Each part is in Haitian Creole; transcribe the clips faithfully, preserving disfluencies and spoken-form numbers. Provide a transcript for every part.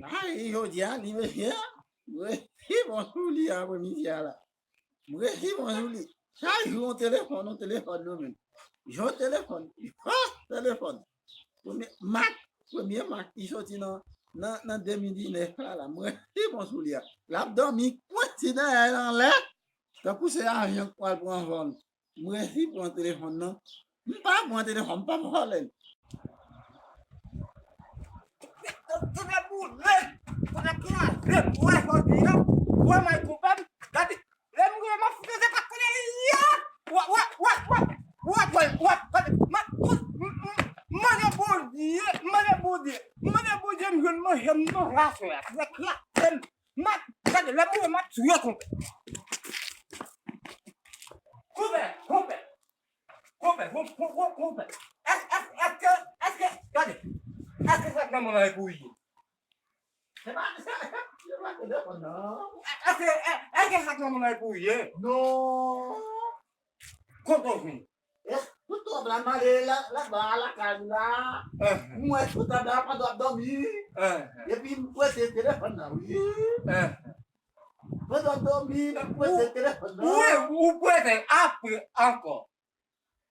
Ay, jodi a, li mesye a, mwen resi bon sou li apremidi a la. Mwen resi bon sou li. Chak jou yon telefòn, yon telefòn nou menm. Yon telefòn, yon telefòn. Premye mak, premye mak ki soti nan, nan, nan de mil diznèf la, la. Mwen resi bon sou li a. L ap dòmi, pwenti dèyè l anlè. Tankou se avyon k pral pran vòl. M resi pran telefòn nan. M pa pran telefòn, m pa vòlè l. Tande boule, tande kraze, wè jodi a, wè may konpè m, gade, lè m rive m ap fouke se pa konnen li ye. Wè, wè, wè, wè, wè, wè, wè, gade, m, m, m, mande Bondye, mande Bondye, mande Bondye m jwenn manje m nan aswè a, se kraze m. M ap, gade, lè m rive, m ap touye konpè. Konpè, konpè. Konpè, kon-, kon-, kon-, konpè. Èske, èske, èske, èske, gade. Èske sa k nan men w la e pou w ye? Se pa, se, se pa telefòn, non. Èske, è-, èske sa k nan men w la e pou w ye? Non. Kote w vin? Eh, tout twòp la, m ale la, laba lakay ou la. Eh. M wè sou tab la, pandan w ap dòmi. Eh. Epi m prete telefòn nan, wi. Eh. Pandan w ap dòmi, m prete telefòn nan. Ou, ou, ou prete apre ankò.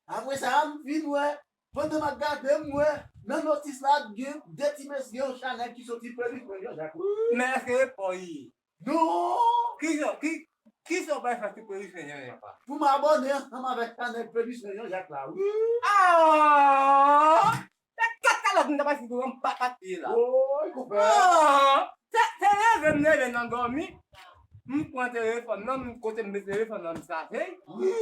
Apre sa, m vin wè, pandan m ap gade, m wè, nan notis la, gen de ti mesye, gen yon chanèl ki soti Peliswen Jean Jacques. Wi. Men èske e pa w li ye? Non! Kisa, ki, kisa w pral fè sou Peliswen Jean Jacques la? Pou m abòne ansanm avèk chanèl Peliswen Jean Jacques la, wi. Ah! Se kat kalòt m ta pral fout ou yon pa, pa pye la. Woy, konpè. Ah! Se, se leve m leve nan dòmi. M pran telefòn nan, m kote m met telefòn nan, m chaje. Wi.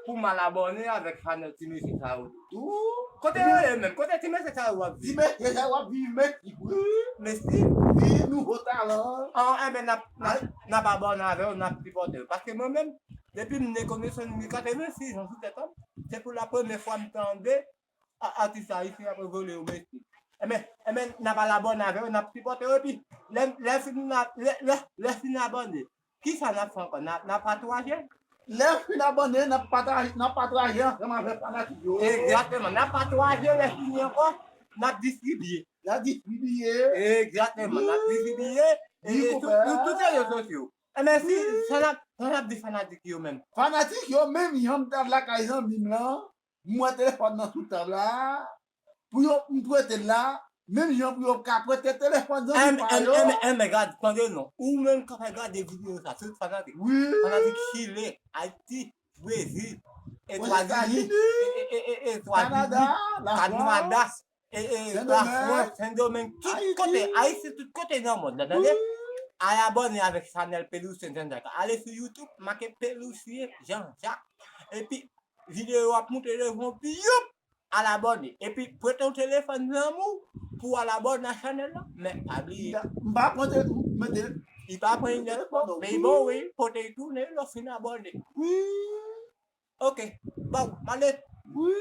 Pou m al abòne avèk chanèl ti mesye sa yo. Tou. Kote yo ye menm? Kote ti mesye sa yo ap viv? Ti mesye sa yo ap viv, mesi, wi. Mesi. Wi, nouvo talan. Ah, enben, n ap, n ap, n ap abòne avè yo, n ap sipòte yo. Paske mwen menm, depi m ne konesans m gen katrevensis an sou tèt an, se pou la premyè fwa m tande a-, atis ayisyen ap evole yo mesi. Enben, enben, n ap al abòne avè yo, n ap sipòte yo, epi lè, lè fin n a-, lè, lè, lè fin abòne, kisa n ap fè ankò? N ap, n ap patwaje? Lè fin abòne, n ap pataje, n ap patwaje ansanm avèk fanatik yo. Egzakteman, n ap patwaje, lè fini ankò, n ap distribye. N ap distribye. Egzakteman, n ap distribye. E, wi, e, sou, konpè, sou tout rezo sosyo. Enben, si, wi, sa n ap, sa n ap di fanatik yo menm? Fanatik yo menm, jan m t al lakay zanmi m lan, m wè telefòn nan sou tab la, pou yo, m prete l la, menm jan pou yo ka prete telefòn zanmi pa yo. Enben, enben, enben, gad, tande non. Ou menm k ap gade videyo sa, se tout fanatik. Wi. Fanatik Chile, Ayiti, Brezil, Etazini, Etazini, e, e, e, e, Etazini, Kanada, Lafrans, Kanada, e, e, Sendomeng, Lafrans, Sendomeng, tout kote, Ayiti, tout kote nan mond lan, tande? Wi. Al abòne avèk chanèl Pelisyen Jean Jacques. Ale sou YouTube, make Pelisyen Jean Jacques. Epi, videyo ap moute devan w, pi, youp! Al abòne. Epi, prete w telefòn zanmi w pou w al abòne a chanèl la. Men, pa bliye. M pa pran te-, men te-, li pa pran inèdtan, men bon, wi, pote l tounen, lè w fin abòne. Wi. Ok. Bon, m ale. Wi.